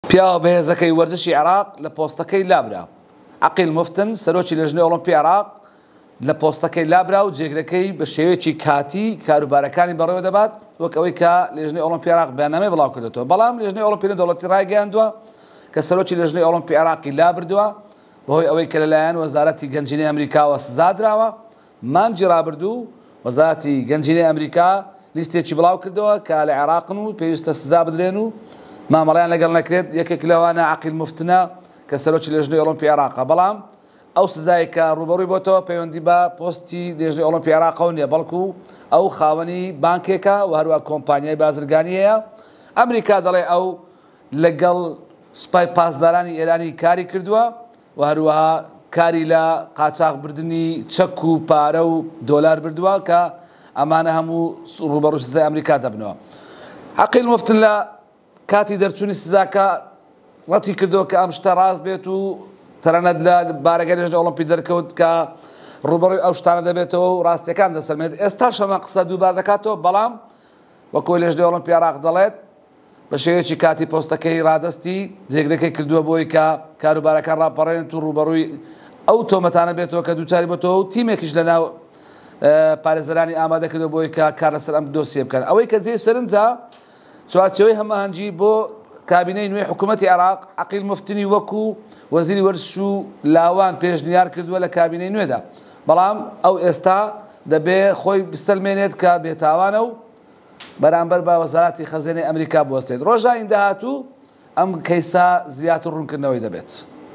پیاوە بەهێزەکەی وەرزشی عێراق لە پۆستەکەی لابرا. عەقیل موفتن، سەرۆکی لێژنەی ئۆڵۆمپی عێراق لە پۆستەکەی لابرا و جێگرەکەی بە شێوەیەکی کاتی کاروبارەکانی بەڕێوە دەبات، وەک ئەوەی کە لێژنەی ئۆڵۆمپی عێراق بەیاننامەی بڵاوکردۆتەوە. بەڵام لێژنەی ئۆڵۆمپی نێودەوڵەتی ڕایگەیاندووە کە سەرۆکی لێژنەی ئۆڵۆمپی عێراقی لابردووە بەهۆی ئەوەی کە لەلایەن وەزارەتی گەنجینەی ئەمریکاوە سزادراوە. مانگی ڕابردوو وەزارەتی گەنجینەی ئەمریکا لیستێکی بڵاوکردەوە کە لە عێراقن و پێویستە سزا بدرێن و مامەڵەیان لەگەڵ نەکرێت، یەکێک لەوانە عەقیل موفتنە کە سەرۆکی لێژنەی ئۆڵۆمپی عێراقە، بەڵام ئەو سزایەی کە ڕووبەڕووی بۆتەوە پەیوەندی بە پۆستی لێژنەی ئۆڵۆمپی عێراقەوە نییە، بەڵکو ئەو خاوەنی بانکێکە و هەروەها کۆمپانیای بازرگانی هەیە، ئەمریکا دەڵێ ئەو لەگەڵ سوپای پاسدارانی ئێرانی کاری کردووە و هەروەها کاری لە قاچاخ بردنی چەک و پارە و دۆلار بردووە کە ئەمانە هەموو ڕووبەڕووی سزای ئەمریکا دەبنەوە. عەقیل موفتن لە کاتی دەرچوونی سزاکە ڕەتی کردەوە کە ئەم شتە ڕاست بێت و تەنانەت لە بارەگای لێژنەی ئۆڵۆمپی دەرکەوت کە ڕووبەڕووی ئەو شتانە دەبێتەوە و ڕاستیەکان دەسەلمێنێت. ئێستاش هەمان قسە دووبارە دەکاتەوە، بەڵام وەک ئەوەی لێژنەی ئۆڵۆمپی عێراق دەڵێت بە شێوەیەکی کاتی پۆستەکەی ڕادەستی جێگرەکەی کردووە بۆی کە کاروبارەکان ڕاپەڕێنێت و ڕووبەڕووی ئەو تۆمەتانە بێتەوە کە دووچاری بۆتەوە و تیمێکیش لەناو پارێزەرانی ئامادە کردووە بۆی کە کار لەسەر ئەم دۆسیە بکەن. ئەوەی کە جێی سەرنجە چوارچێوەی هەماهەنگی بۆ کابینەی نوێی حکوومەتی عێراق عەقیل موفتنی وەکو وەزیری وەرزش و لاوان پێشنیار کردووە لە کابینەی نوێدا، بەڵام ئەو ئێستا دەبێ خۆی بسەلمێنێت کە بێتاوانە و بەرامبەر بە وەزارەتی خەزێنەی ئەمریکا بوەستێت. ڕۆژانی داهاتوو ئەم کەیسە زیاتر ڕوونکردنەوەی دەبێت.